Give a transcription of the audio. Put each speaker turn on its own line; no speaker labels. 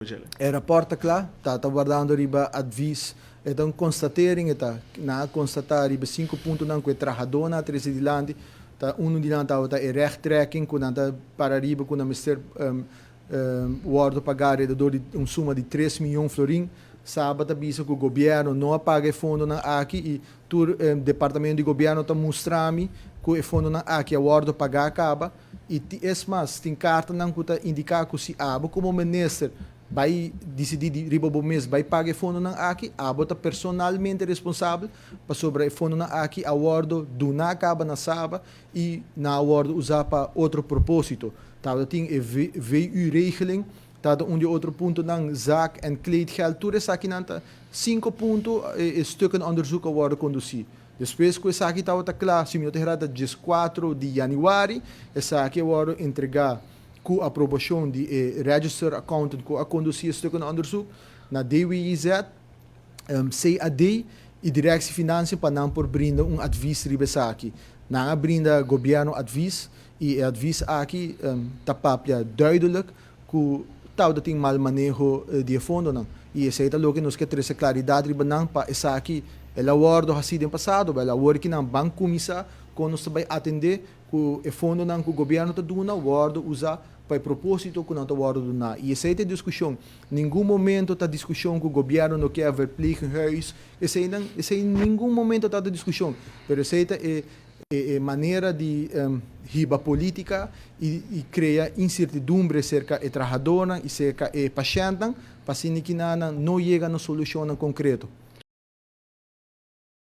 E rapport ta kla, ta wardando riba advies. E ta un constatering, e ta nan a constata riba cinco puntonan cu e trahadornan a trece dilanti. Ta uno di nan tabata e rechttrekking cu nan ta para riba cu nan mester wordo paga alrededor di un suma di 3 miyon florin. Saba ta bisa cu gobierno no a paga e fondonan aki y tur departamento di gobierno ta mustra mi cu e fondonan aki a wordo paga caba. Y es mas, tin cartanan cu ta indica cu si abo como minister bay dicidi di riba bo mes bay paga e fondonan aki, abo ta personalmente responsabel pasobra e fondonan aki a wordo duna caba na Saba y nan a wordo usa pa otro proposito. Tabata tin e VU-regeling, tabata un di otro puntonan, zak en kleedgeld, tur esakinan ta cinco punto e stukkenonderzoek a wordo conduci. Despues cu esaki tabata cla, si mi no ta hera, ta 14 di januari, esaki a wordo entrega cu aprobacion di e register accountant cu a conduci e stukkenonderzoek na DWIZ, CAD y Directie Financiën pa nan por brinda un advies riba esaki. Nan a brinda gobierno advies y e advies aki ta papia duidelijk cu tabata tin mal maneho di e fondonan. Y esey ta loke nos ke trece claridad riba nan pa esaki el a wordo haci den pasado, el a wor ki nan ban cuminsa con nos ta bay atende cu e fondonan cu gobierno ta duna wordo usa pa e proposito cu nan ta wordo duna. Y esey ta e discusion. Ningun momento ta discusion cu gobierno no kier verpleeghuis, esey nan, esey ningun momento ta discusion, pero esey ta e manera di hiba politica y crea incertidumbre cerca e trahadornan y cerca e patiëntnan, pa asina cu nan no yega na solucionnan concreto.